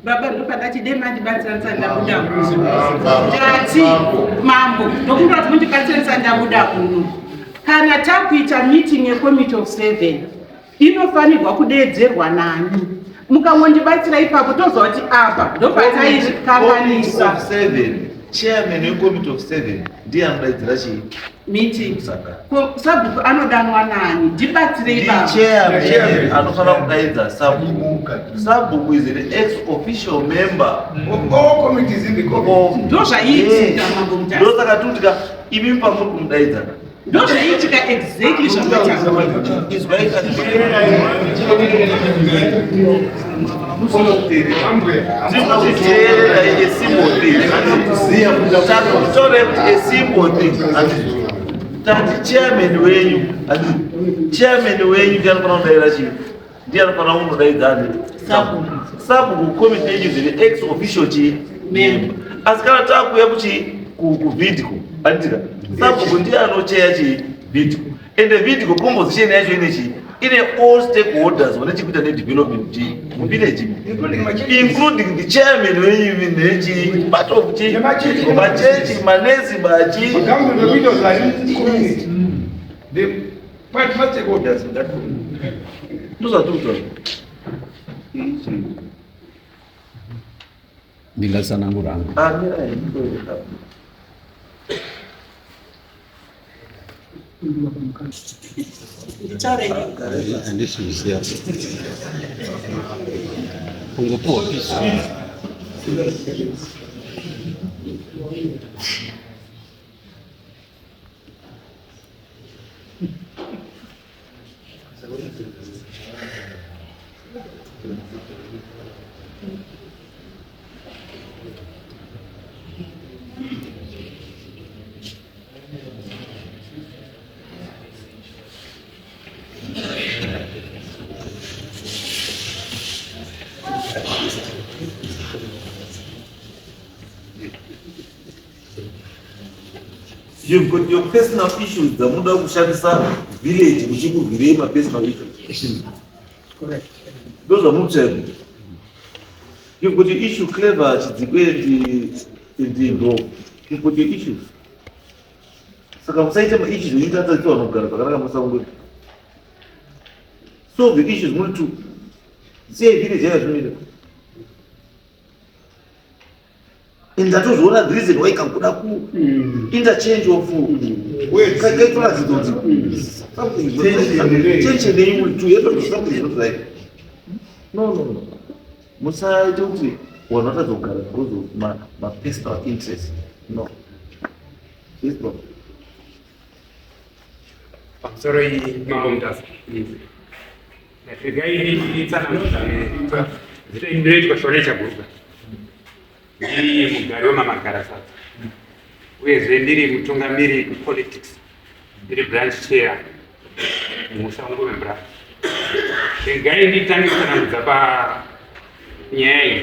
Baba, ndopandati dai mandibatsira ndisati ndabuda kuno. Ndati mambo, ndokumbira kuti mundibatsire ndisati ndabuda kuno. Kana takuita meeting yecommittee of seven, inofanirwa kudeedzerwa nani? Mukangondibatsira ipapo, toziva kuti apa ndopataikanganisa. Of seven, chairman wecommittee of seven ndiye anodaidzira chii? Meeting. Saka Ko sabhuku anodanwa nani? Ndibatsirei baba. Chairman anofanira kudaidza sabhuku. Sabhuku is an ex official member. All committees in the committee. Ndozvaiitika, mambo Mutasa. Ndosaka tutika imi pamuri kumudaidza. Ndozvaiitika exactly zvamataura. Izwai, tinokuteerera. A simple thing takutaura kuti, a simple thing, tati chairman wenyu, chairman wenyu ndiye anofanira kudaira chii, ndiye anofanira kunodaidza ani? Sabhuku. Sabhuku committee yenyu is ex official chii member. Asi kana takuya kuchi kuVIDCO, anditika sabhuku ndiye anocheya chii? VIDCO. Ende VIDCO composition yacho ine chii? Ine all stakeholders vane chekuita nedevelopment chii muvillage, Including machechi. Including the chairman wenyu nechi part of chi Nemachechi. machechi, manesi, machi Government officials are in the community. The part stakeholders in that community. Ndozvatiri. Ndingatsanangura hangu. Amira. Nditaurei. Handisi kuziva, kungopuwa pisi. You've got your personal issues dzamunoda kushandisa village muchikurwirei mapersonal issues. Ndozvamunotsvaga. You've got your issue clever chidzikwe and ndo. You've got your issues. Saka musaite maissues ekuita atadzisa vanhu kugara zvakanaka musango. Solve the issues muri two. Siyai village yakazvimira. And ndatozviona the reason why kakuda ku interchange of kaitoratidza kuti something is not right. Tension yenyu muri two yatoratidza something is not right. No, no, no. Musaite kuti vanhu vatadza kugara because of mapersonal interest. No. Yes, bro. Pamusoro iyi Mambo Mutasa. Regai nditsanangudze zita iri ndinoitwa Shone Chaguruka. Ndiri mugari wemaMagara Sadza. Uyezve ndiri mutungamiri kupolitics. Ndiri branch chair muSangome branch. Regai nditange kutsanangudza panyaya iyi.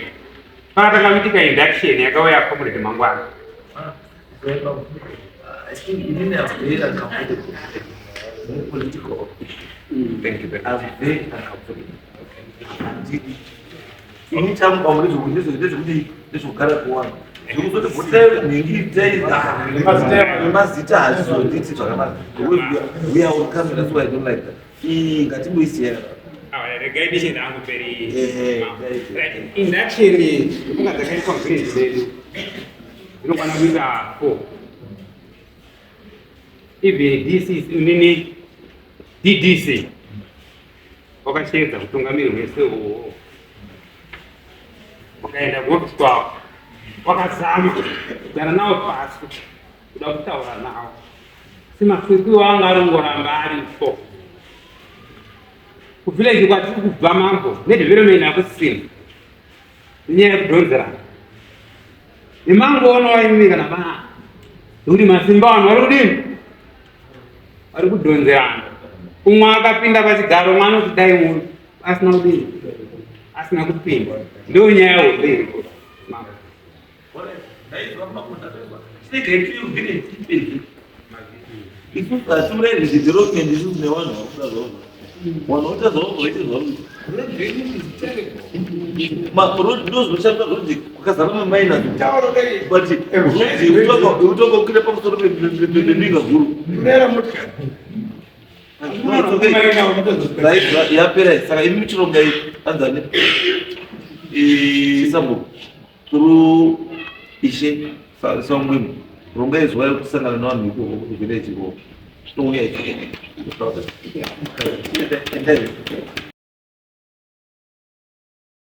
Pakatanga kuitika induction yakauya Comrade Mangwana. I think inini I'm very uncomfortable nepolitical issue. Thank you very much. I'm very uncomfortable. Handidi. Ini changu pamwe ndezvekuti ndezvekugara kuwana. Zvekuzoti votai nhingi itai nemazita hazvizonditi zvakanaka. We are on camera so I don't like that. Iyi ngatimboisiya. Regai ndichienda hangu mberi. Ehe, Right, induction ndofunga dzakaitwa muvillage dzedu dzinokwana kuita four. Even DC nini DDC wakasheedza utungamiri hwese uhoho wakaenda kuofisi kwavo wakazama kugara navo pasi kuda kutaura navo si makwikwi wanga arongoramba aripo kuvillage kwatiri kubva mambo nedevelopment hakusisina nenyaya yekudhonzerana nemangoona waimimi kana baa nekuti masimba vanhu vari kudini vari kudhonzerana umwe akapinda pachigaro umwe anoti dai munhu asina kudini asina kupinda ndo nyaya hombe iripo mambo. Isusu hatiurayiri development isusu nevanhu vakuda zvavo. Vanhu voita zvavo voite zvavo. Ndozvinoshandisa road kwakazara mamaina but road yekutonga kukwira pamusoro pebinga guru. Right, yapera saka imi muchironga anzani sambo through ishe sangwini rongai zuva rekusangana nevanhu ikoko kuvillage ikoko tinouya ikoko. Endai.